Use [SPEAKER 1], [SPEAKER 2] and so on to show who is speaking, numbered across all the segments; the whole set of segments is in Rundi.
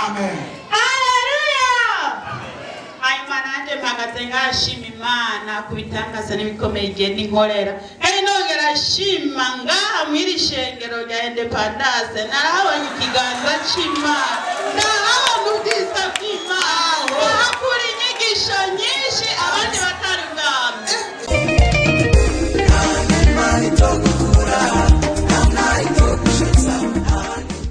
[SPEAKER 1] Amen.
[SPEAKER 2] Haleluya! Hanyuma nanjye mpagaze ngashima Imana ku bitangaza n'ibikomeye igenda inkorera, kandi nongera shima ngaha mw'iri shengero rya Indépendance. Narahabonye ikiganza c'Imana, ndahabona ubwiza bw'Imana, ndahakura inyigisho nyinshi abandi batari bwamwe.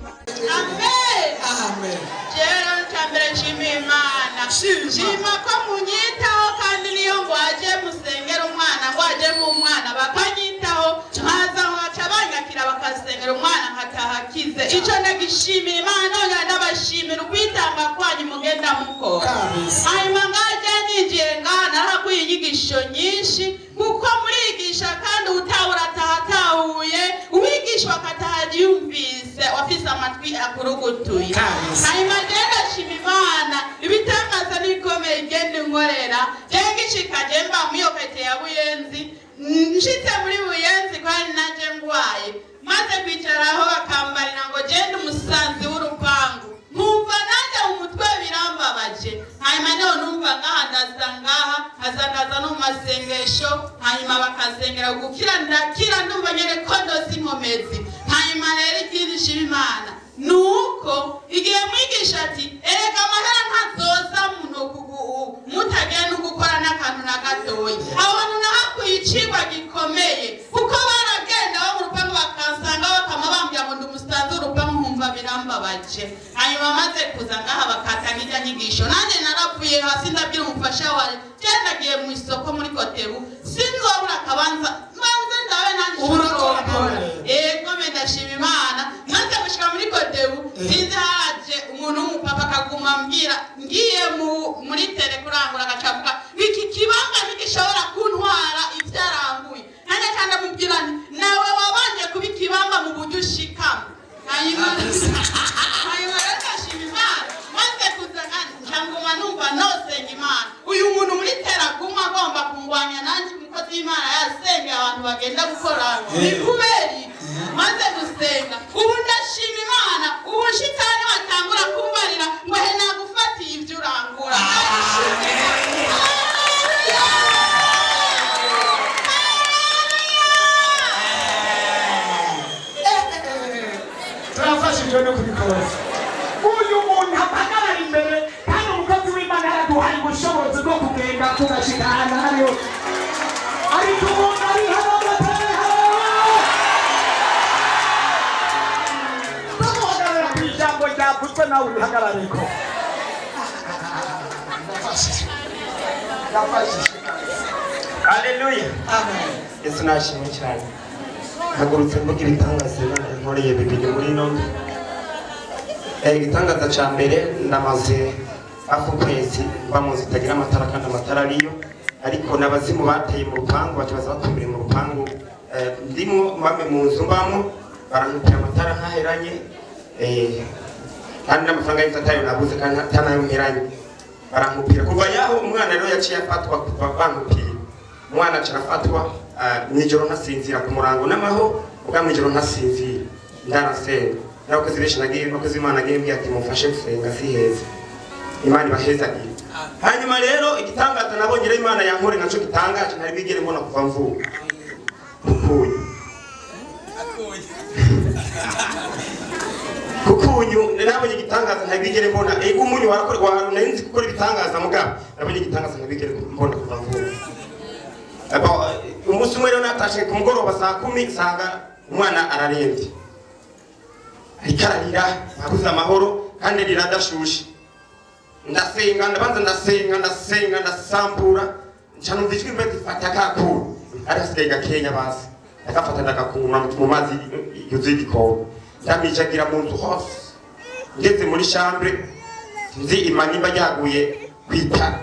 [SPEAKER 2] Amen.
[SPEAKER 1] Amen.
[SPEAKER 2] Rero icya mbere nshimiye Imana.
[SPEAKER 1] Shima.
[SPEAKER 2] Nshima ko munyitaho, kandi niyo ngwaje musengera umwana, ngwaje mu mwana bakanyitaho, nkaza nkaca banyakira bakasengera umwana, nkataha akize. Icyo ndagishimira Imana. Nongera ndabashimira ukwitanga kwanyu mugenda mukora.
[SPEAKER 1] Kabisa.
[SPEAKER 2] Hanyuma ngaje ninjiye ngaha, narahakuye inyigisho nyinshi, kuko murigisha kandi utahura ataha atahuye, uwigishwa akataha yumvise, wafise amatwi akurugutuye.
[SPEAKER 1] Kabisa.
[SPEAKER 2] Hanyuma je ndashima Imana ibitangaza n'ibikomeye igenda inkorera. Je ngishika, je mba muri iyo quartier ya Buyenzi, nshitse muri Buyenzi kandi naje ngwaye, maze kwicaraho bakambarira ngo genda umusanzi w'urupangu, nkumva nanjye mu mutwe birambabaje. Hanyuma niho numva ngaha, ndaza ngaha, nkaza ndaza no mu masengesho, hanyuma bakasengera gukira, ndakira, ndumva nyene ko ndose inkomezi. Hanyuma rero ikindi nshima Imana ni uko igihe mwigisha ati: "Erega amahera ntazoza muno mutagiye no gukora n'akantu na gatoya." Aho hantu nahakuye icigwa gikomeye, kuko baragenda bo mu rupangu bakansanga, bakama bambwira ngo ndi umusanzu w'urupangu, nkumva birambabaje. Hanyuma maze kuza ngaha bakatanga ijya nyigisho, nanjye naravuye hasi ndabwira umufasha wawe: "Ndagiye mu isoko muri COTEBU, sinzobura akabanza, manze ndabe nanjye."
[SPEAKER 1] Ubu urakora
[SPEAKER 2] nshobora.
[SPEAKER 1] nawe.
[SPEAKER 2] Yego, me ndashima Imana. Maze gushika muri COTEBU, sinzi haraje umuntu w'umupapa akaguma ambwira ngiye muri tele kurangura, agaca avuga iki kibanza ntigishobora kuntwara ibyo aranguye. Nanjye kandi amubwira nti: "Nawe wabanje kuba ikibamba mu buryo ushikamo." Hanyuma rero ndashima Imana, maze kuza nca nguma numva nosenga Imana. Uyu muntu muri tera aguma agomba kungwanya, nanjye umukozi w'Imana yasengeye abantu bagenda gukora, ni kubera iki? Maze gusenga ubu ndashima Imana. Ubu shitani watangura kumbarira ngo: "He, nagufatiye ibyo urangura." Ndashima Imana. Haleluya!
[SPEAKER 1] Turafashijwe no kubikora. Uyu muntu ahagarara imbere, kandi umukozi w'Imana yaraduhaye ubushobozi bwo kugenda tugashika ahantu hariho, ariko umuntu ari hano amatara bamuhagarara ku ijambo ryavuzwe, nawe urihagarareko. Ndafashijwe, ndafashijwe.
[SPEAKER 3] Haleluya!
[SPEAKER 1] Amen.
[SPEAKER 3] Yesu nashimwe cyane. Hagurutse mvuga ibitangaza Imana yankoreye bibiri muri ino ndwi. Igitangaza cya mbere, ndamaze hafi ukwezi mba mu nzu itagira amatara, kandi amatara ariyo, ariko n'abazimu bateye mu rupangu, baca baza batumbira mu rupangu. Ndimwo mbame mu nzu mbamo, barankupira amatara ntaheranye, kandi n'amafaranga y'inzu atayo nabuze, kandi atanayo mperanye, barankupira. Kuva yaho umwana rero yaciye afatwa. Kuva bankupiye umwana aca arafatwa. Mw'ijoro ntasinzira, ku murango n'amaho ubwa mw'ijoro ntasinzira, ndarasenga n'abakozi benshi nagiye, abakozi b'Imana nagiye mbwira ati: "Mumfashe gusenga, si heza." Imana ibahezagire. Hanyuma rero igitangaza nabonye rero Imana yankore naco gitangaje ntari bwigere mbona kuva mvuka, kukunyu kukunyu nabonye igitangaza ntari bwigere mbona. Ego, umunyu warakora, nari nzi gukora ibitangaza, mugabo nabonye igitangaza ntari bwigere mbona kuva mvuka. Umunsi umwe rero natashe ku mugoroba saa 10, nsanga umwana ararembye, ariko ararira, abuze amahoro, kandi arira adashushe. Ndasenga, ndabanza ndasenga, ndasenga, ndasambura, nca numva ijwi mbe fata kakuru ari hasigaye gakenya basi. Ndagafata, ndagakura mu mazi yuzuye igikombe, ndamijagira mu nzu hose. Ngeze muri chambre, nzi imanimba ryaguye ku itara,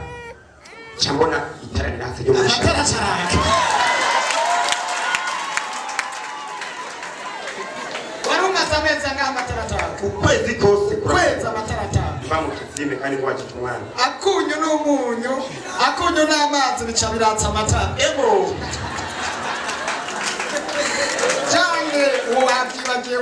[SPEAKER 3] nca mbona itara riratse ryo muri chambre.
[SPEAKER 1] Amatara acaraka. Wari umaze amezi angahe amatara ataraka?
[SPEAKER 3] Ukwezi kose.
[SPEAKER 1] Kwezi amatara ataka.
[SPEAKER 3] Mba mu kizime kandi ngwajije umwana.
[SPEAKER 1] Akunyu n'umunyu, akunyu n'amazi bica biratsa amatara.
[SPEAKER 3] Ego.
[SPEAKER 1] Canke wavyibagiye,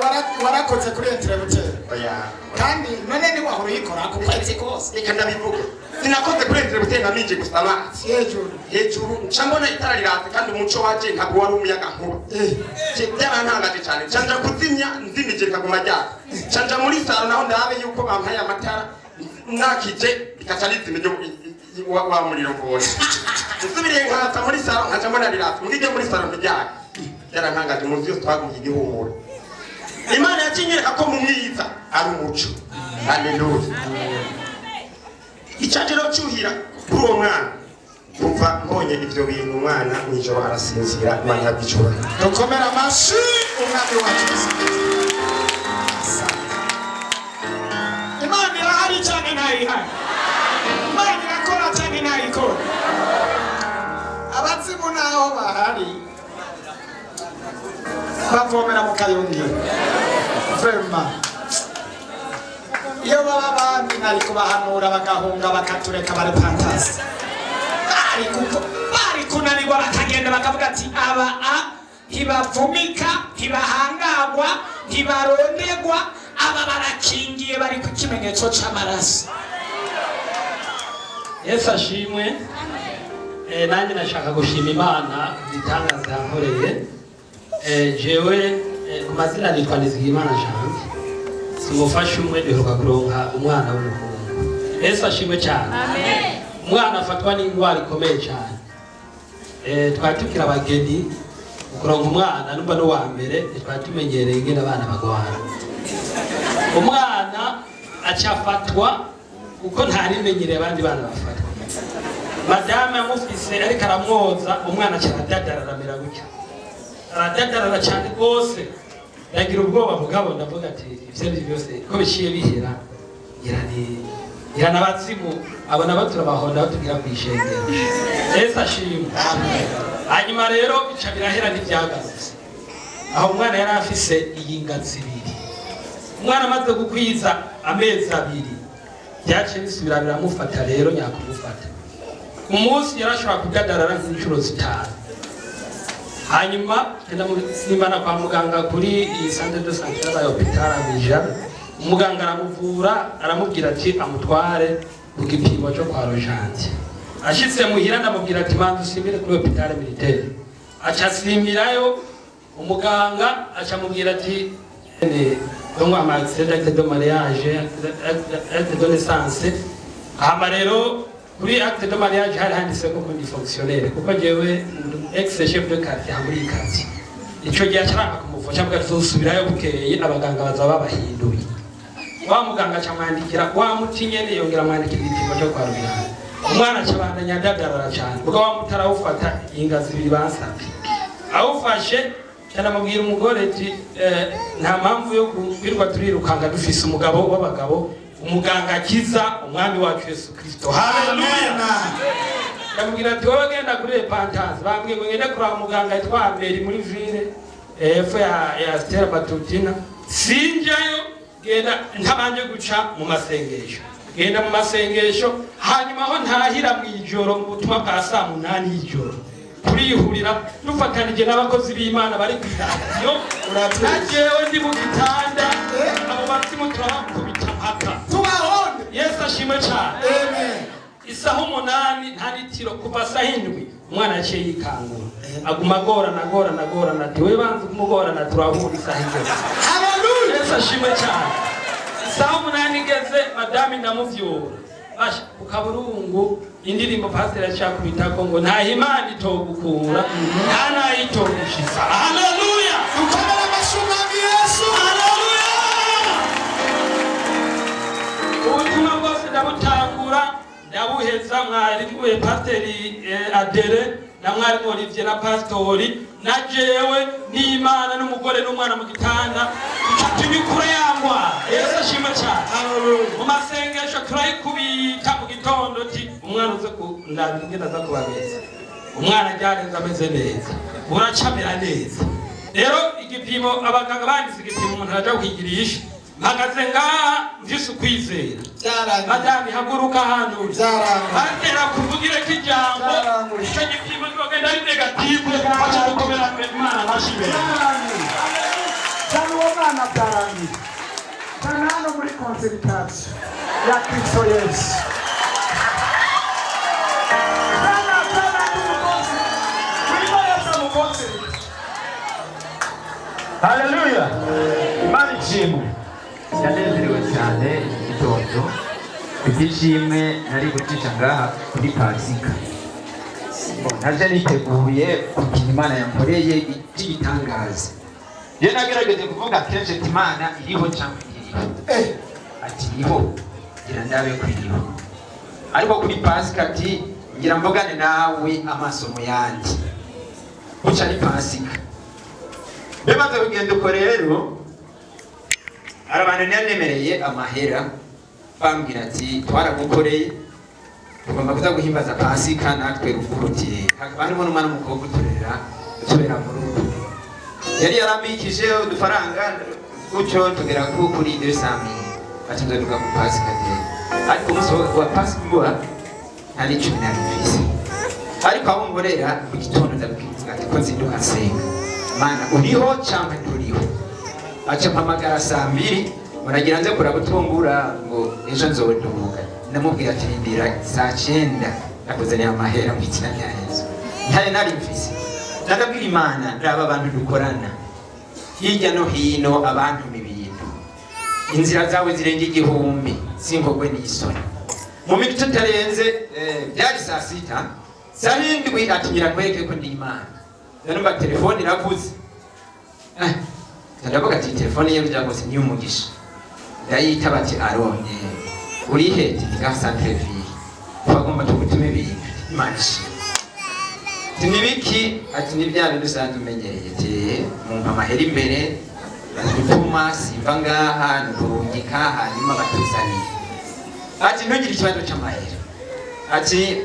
[SPEAKER 1] warakoze kuri interrupteur?
[SPEAKER 3] Oya.
[SPEAKER 1] Kandi none ntiwahora uyikora ku kwezi kose?
[SPEAKER 3] Reka ndabivuge, sinakoze kuri interrupteur, nkamije gusa amazi
[SPEAKER 1] Hejuru.
[SPEAKER 3] Hejuru nca mbona itara riratse, kandi umuco waje ntabwo wari umuyaga nkuba. Byarantangaje cyane. Nca nja kuzimya, nzimije rikaguma ryaka. Nca nja muri salon naho ndabe yuko bampaye amatara, nakije rikaca rizima iryo wa muriro mbonye. Nsubiriye nkatsa muri salon, nkaca mbona riratse, mbwiryo muri salon ntiryaka. Byarantangaje. Mu nzu yose twaguye igihumura. Imana yacinyereka ko mu mwiza ari umuco. Haleluya! Icyaje rero cyuhira kuri uwo mwana, kuva mbonye ibyo bintu, umwana mw'ijoro arasinzira. Imana yabyicubahiro.
[SPEAKER 1] Dukomere amashyi Umwami wacu Yesu Kristo. Asante. Imana irahari cyane, ntayihari? Imana irakora cyane, ntayikora? Abazimu naho bahari bavomera mu kayungiro. Vraiment, iyo baba bami nari kubahanura bagahunga, bakatureka. Bari pantasi, bari kuko bari kunanirwa, bakagenda bakavuga ati: "Aba a ntibavumika, ntibahangagwa, ntibarondegwa, aba barakingiye, bari ku kimenyetso c'amaraso."
[SPEAKER 4] Yesu ashimwe. Nanjye nashaka gushima Imana ku gitangaza yankoreye. Jewe ku mazina nitwa Nizigiyimana Janvier, simufashe umwe, duheruka kuronka umwana w'umuhungu. Yesu ashimwe cyane. Umwana afatwa n'indwara ikomeye cyane. Twari tukiri abageni kuronka umwana, numva n'uwa mbere, ntitwari tumenyereye ingene abana bagwara. Umwana acafatwa kuko ntarimenyereye abandi bana bafatwa. Madame amufise ariko aramwoza, umwana aca aradadarara, amera gutya, aradadarara cyane rwose. Ndagira ubwoba, mugabo ndavuga ati: "Ivyo ari byo byose ko biciye bihera, ngira ni ngira n'abazimu abo nabo turabahonda batubwira kw'ishengero." Yesu ashimwe. Hanyuma rero bica birahera, ntibyagarutse. Aho umwana yari afise iyi ngazi ibiri. Umwana amaze gukwiza amezi 2, byaciye bisubira biramufata. Rero nyakumufata, ku munsi yarashobora kudadarara nk'inshuro zitanu. Hanyuma ngenda simbana kwa muganga kuri iyi centre de santé yabaye hôpital Abija. Umuganga aramuvura, aramubwira ati amutware ku gipimo cyo kwa Rojanti. Ashitse muhira, ndamubwira ati: "Manza usimbire kuri hôpital militaire." Aca asimbirayo, umuganga aca amubwira ati donc ama acte de mariage, acte de naissance. Hama rero kuri acte de mariage hari handitse ko ndi fonctionnaire, kuko jewe ex chef de quartier muri iyi quartier. Ico gihe acaranga kumufasha, avuga ati: "Tuzosubirayo bukeye, abaganga bazaba babahinduye." Wa muganga aca amwandikira wa muti nyene, yongera amwandikira igipimo cyo kwa rubirana. Umwana aca abandanya adadarara cane, kuko wa muti arawufata, ingazi ibiri bansavye awufashe. Cyane amubwira umugore ati: "Nta mpamvu yo kwirirwa turirukanga, dufise umugabo w'abagabo, umuganga akiza, Umwami wacu Yesu Kristo." Haleluya! Yamubwira ati: "Wowe genda kuri Repentance, bambwiye ngo ngende kuraba muganga yitwa Ameri muri ville epfo ya Stella Matutina. Sinjayo, genda ntabanje guca mu masengesho. Genda mu masengesho." Hanyuma aho ntahira mu ijoro, mu butumwa bwa saa 8 y'ijoro, turihurira dufatanije n'abakozi b'Imana bari ku iradiyo, na jewe ndi mu gitanda. Abo bazimu turabakubita mpaka
[SPEAKER 1] Tubahonde.
[SPEAKER 4] Yesu ashimwe cyane.
[SPEAKER 1] Amen.
[SPEAKER 4] Isaha 8, nta litiro, kuva saha 7 umwana yaciye yikangura, aguma agorana, agorana, agorana. Ati: "We banza kumugorana, turahura isaha igeze."
[SPEAKER 1] Haleluya.
[SPEAKER 4] Yesu ashimwe cyane. Isaha 8 igeze, madame ndamuvyura. Basha ku kaburungu, indirimbo pasiteri yacakubitako ngo: "Nta Imana itogukura, nta nayitogushitsa." Haleluya!
[SPEAKER 1] Dukomere amashyi Umwami Yesu.
[SPEAKER 4] Haleluya! Ubutumwa bwose ndabutangura, ndabuheza. Mwarimu pasiteri Adere na mwarimu Olivier na pasitori na jewe n'Imana n'umugore n'umwana mu gitanda, duca tunyukura yangwa. Yesu ashimwe cyane. Mu masengesho turayikubita. Mu gitondo ti: "Umwana uze kundabira ingene aza kubameza." Umwana ryarenze ameze neza, uracamera neza. Rero igipimo, abaganga banditse igipimo, umuntu araja kwigirisha. Mpagaze ngaha mfise ukwizera.
[SPEAKER 1] Byarangiye.
[SPEAKER 4] Madame, haguruka ahantu uri.
[SPEAKER 1] Byarangiye.
[SPEAKER 4] Batera kuvugire ko ijambo
[SPEAKER 1] Byarangiye.
[SPEAKER 4] icyo gipimo kizogenda ari négatif. Baca gukomera Imana amashyi imbere.
[SPEAKER 1] Byarangiye cyane, uwo mwana byarangiye. Sana hano muri consultation ya Kristo Yesu. Sana sana tumukonsi. Wimbo Yesu amukonsi.
[SPEAKER 5] Haleluya! Imana ishimwe. Ndanezerewe cyane iki gitondo ibyishimwe nari gucisha ngaha kuri Pasika. Naje niteguye kugira Imana yankoreye iby'igitangaza. Iyo nagerageje kuvuga kenshi ati Imana iriho cyangwa ntiriho, ati iriho, ngira ndabe ko iriho. Ariko kuri Pasika ati ngira mvugane nawe amaso mu yandi, buca ni Pasika. Bimaze kugenda uko rero, hari abantu ntiyanemereye amahera, bambwira ati twaragukoreye, tugomba kuza guhimbaza Pasika natwe ruguru. Uti hakaba harimo n'umwana w'umukobwa uturera, utubera mu rugo, yari yarambikije udufaranga gutyo tugera kuri 200,000, ati nzoduka ku Pasika de. Ariko umunsi wa Pasika mbura nta n'icumi nari mfise. Ariko aho nkorera mu gitondo ndabwira ati ko nzinduka nsenga, Mana uriho cyangwa nturiho? Aca mpamagara saa 2, muragira nze kurabutungura ngo ejo nzoduhuga. Ndamubwira ati rindira saa 9 nakuzaniye amahera mu izina rya Yesu. Ntayo nari mfise. Ndabwira Imana, raba abantu dukorana hirya no hino, abantu ibintu, inzira zawe zirenga igihumbi, sinkogwe n'isoni. Mu minota itarenze, byari saa 6, saa 7 ati ngira nkwereke ko ndi Imana. Numva telefone iravuze. Ndavuga ati telefone ye byagose ni umugisha. Ndayitaba ati aronye uri he? Ati ni ga centre ville, twagomba tugutume ibintu. Imana ishimwe. Ati nibiki? Ati ni bya bintu usanzwe umenyereye. Ati mumpa amahera imbere gutuma simva ngaha nukurungika hanyuma batuzaniye. Ati ntugire ikibazo c'amahera, ati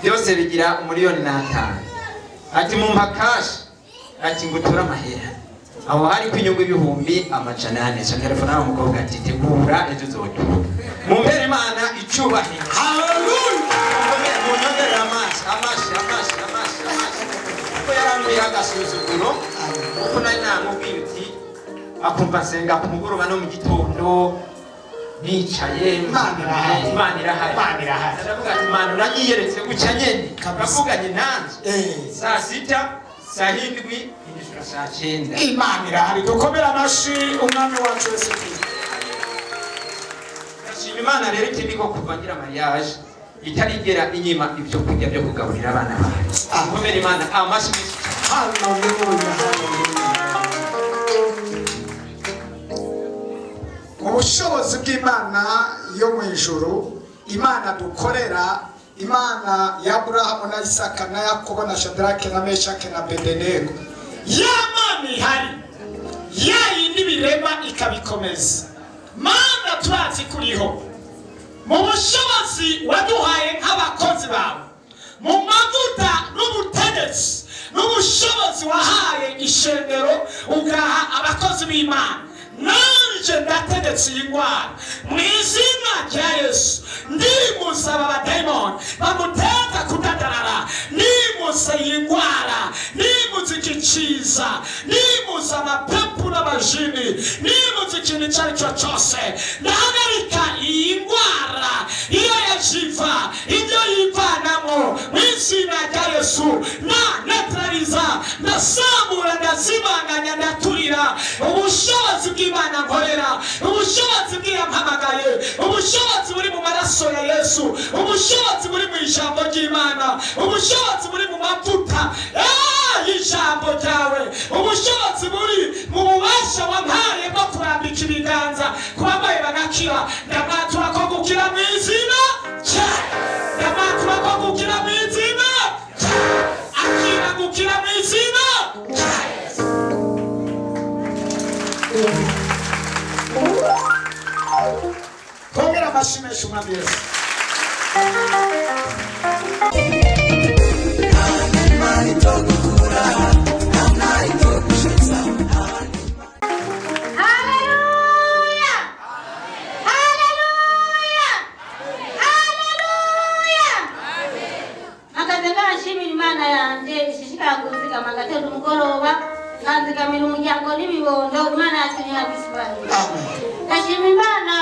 [SPEAKER 5] byose bigira 1,5 miliyoni. Ati mumpa cash, ati nguture amahera. Aho hari ko inyungu 400,000. Ca telefone aho umukobwa ati tegura ejo uzoduga. Mumpere Imana icubahiro.
[SPEAKER 1] Haleluya.
[SPEAKER 5] Munyongerere amashi, amashi, amashi, amashi, amashi, kuko yarankuye agasuzuguro, kuko nari namubwiye uti akumva nsenga ku mugoroba no mu gitondo nicaye.
[SPEAKER 1] Imana irahari.
[SPEAKER 5] Imana irahari.
[SPEAKER 1] Imana irahari.
[SPEAKER 5] Ndavuga ati Imana uranyiyeretse gutya nyene,
[SPEAKER 1] Kabisa.
[SPEAKER 5] uravuganye nanje saa 6, saa 7, indishura saa 9.
[SPEAKER 1] Imana irahari. Dukomere amashi umwami wacu Yesu Kristo.
[SPEAKER 5] Ndashima Imana rero ikindi ko kuva ngira mariage itarigera inyima ibyo kurya byo kugaburira abana banjye. Komera Imana amashi menshi cyane.
[SPEAKER 1] Haleluya, haleluya. Mu bushobozi bw'Imana yo mu ijuru, Imana dukorera, Imana ya Aburahamu na Isaka na Yakobo na Shadarake na Meshake na Bedenego, ya Mana ihari, ya yindi birema ikabikomeza, Mana turazi kuriho. Mu bushobozi waduhaye nk'abakozi bawe, mu mavuta n'ubutegetsi n'ubushobozi wahaye ishengero, ugaha abakozi b'Imana, nanje ndategetse iyi ndwara mu izina rya Yesu. Ndimusaba abadayimoni bamuteza kudadarara, nimuse iyi ndwara, nimutse iki ciza, nimutse amapepu n'amajini, nimutse ikintu icyo ari cyo cyose. Ndahagarika iyi ndwara iyo yajiva ibyo yivanamo mu izina rya Yesu. Na netraliza, ndasambura, ndazimanganya, ndaturira. Ubushobozi bw'Imana nkorera, ubushobozi bw'iyampamagaye, ubushobozi buri mu maraso ya Yesu, ubushobozi buri mu ijambo ry'Imana, ubushobozi buri mu mavuta y'ijambo ryawe, ubushobozi buri mu bubasha wampaye bwo kurambika ibiganza ku bambaye bagakira, ndamwatura ko gukira mu izina rya, ndamwatura ko gukira mu izina rya, akira gukira mu izina rya Yesu. Twongere amashyi menshi umwami Yesu.
[SPEAKER 6] Haleluya! Haleluya! Haleluya! Mpagaze nshimira Imana yanjye ishishikara kunzigama agatera umugoroba, ikanzigamira umuryango n'ibibondo. Imana yacu ntihabwa ikibazo.
[SPEAKER 1] Amen.
[SPEAKER 6] Ndashima Imana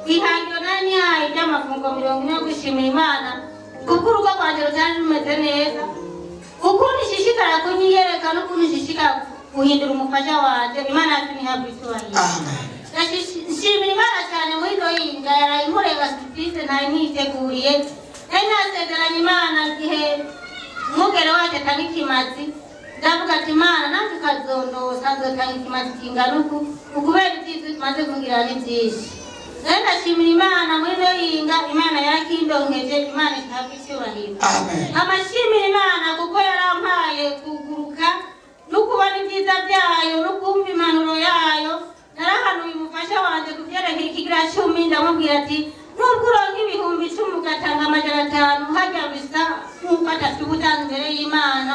[SPEAKER 6] ku ihangiro nari nihaye ry'amafungo 40 yo gushimira Imana, kuko urugo rwanjye rutari rumeze neza. Ukuntu ishishikara kunyiyereka n'ukuntu ishishikara guhindura umufasha wanje, Imana yacu ntihabwe icyubahiro.
[SPEAKER 1] Amen.
[SPEAKER 6] Nshimira Imana cyane muri ino yinga yaraye inkorera surprise ntari niteguriye. Nari nasezeranye Imana igihe umwungere wacu atanga ikimazi, ndavuga ati: "Imana, nanjye ukazondosa nzotanga ikimazi kingana uku, ukubera ibyiza umaze kungira ni byinshi." Rero ndashimira Imana muri ino yinga, Imana yarakindonkeje. Imana ihabwa icyubahiro.
[SPEAKER 1] Amen.
[SPEAKER 6] Amashimira Imana kuko yarampaye kuguruka no kubona ibyiza byayo no kumva impanuro yayo. Narahanuye umufasha wanjye ku byerekeye ikigira cumi, ndamubwira ati: "Nubwo uronka 10,000 ugatanga 500, hajya bisa nk'uko atatu uba utanga imbere y'Imana,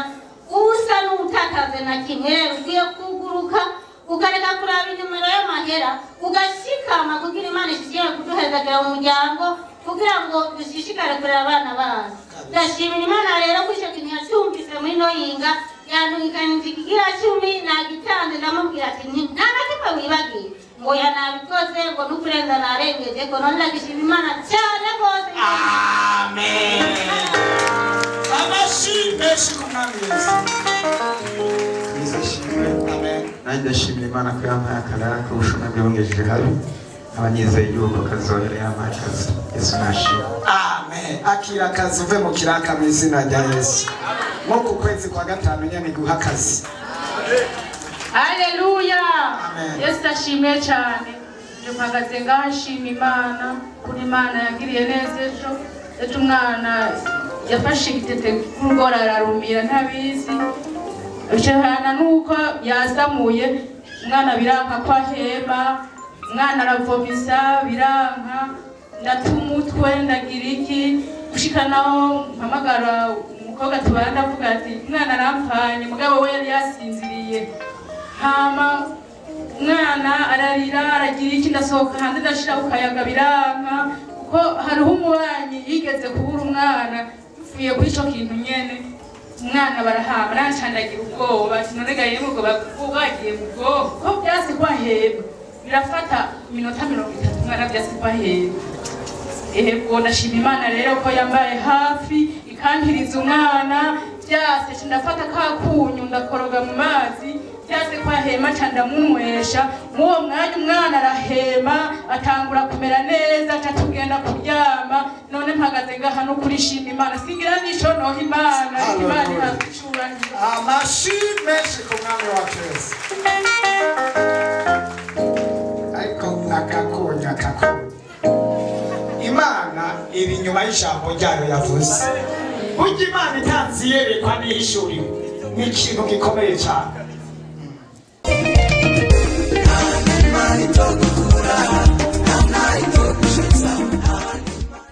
[SPEAKER 6] usa n'utakaze na kimwe. Rero ukwiye kuguruka, ukareka kuraba inimero y'amahera, ugashikama kugira Imana ishishikare kuduhezagira mu muryango, kugira ngo dushishikare kurera abana bacu." Ndashimira Imana rero ko icyo kintu yacyumvise muri ino yinga, yantugikanije ikigira cumi, nagitanze. Ndamubwira ati: "Nta na kimwe wibagiye?" Ngo yanabikoze, ngo n'ukurenza narengeje ko. None ndagishima Imana cyane rwose.
[SPEAKER 1] Amen. Amashyi menshi ku Mwami Yesu.
[SPEAKER 7] Yesu ashimwe.
[SPEAKER 1] Amen.
[SPEAKER 7] Nanjye ndashimira Imana ko yampaye akaraka ubushomeri bwibongejeje habi, nkaba nizeye yuko kazohera yampaye akazi. Yesu nashimwe.
[SPEAKER 1] Amen. Akira akazi, uve mu kiraka mu izina rya Yesu. Nko ku kwezi kwa gatanu nyine guha akazi.
[SPEAKER 8] Haleluya!
[SPEAKER 1] Amen.
[SPEAKER 8] Yesu ashimwe cyane. Nje mpagaze ngaha nshima Imana kuri Imana yagiriye neza ejo. Ejo umwana yafashe igitete k'urugora ararumira ntabizi. Bishobora nuko yazamuye umwana, biranka ko ahema, umwana aravomisa biranka, ndata umutwe, ndagira iki, gushika naho mpamagara umukobwa tubana, ndavuga ati: "Umwana arampfanye." Mugabo we yari yasinziriye. Hama umwana ararira, aragira iki, ndasohoka hanze, ndashira ku kayaga, biranka, kuko hariho umubanyi yigeze kubura umwana bivuye kuri ico kintu nyene. Umwana barahamba, nancandagira ubwoba ati: "None ga yemwe, ubwo bagiye mu bwonko ko vyase kwaheba?" Birafata iminota 30, umwana vyase kwaheba. Ehebwo ndashima Imana rero ko yambaye hafi ikankiriza umwana. Vyase ca ndafata ka kunyu, ndakoroga mu mazi, vyase kwahema, ca ndamunywesha. Mw'uwo mwanya umwana arahema, atangura kumera neza, ca tugenda kuryama. None mpagaze ngaha no kurishima Imana, singira n'ico noha Imana, ariko Imana ihabwa icubahiro.
[SPEAKER 1] Amashyi menshi ku Mwami wacu Yesu. Ariko akakonya akakonya, Imana iri inyuma y'ijambo ryayo yavuze. Burya Imana itanze iyerekwa n'ihishuriwe ni ikintu gikomeye cyane.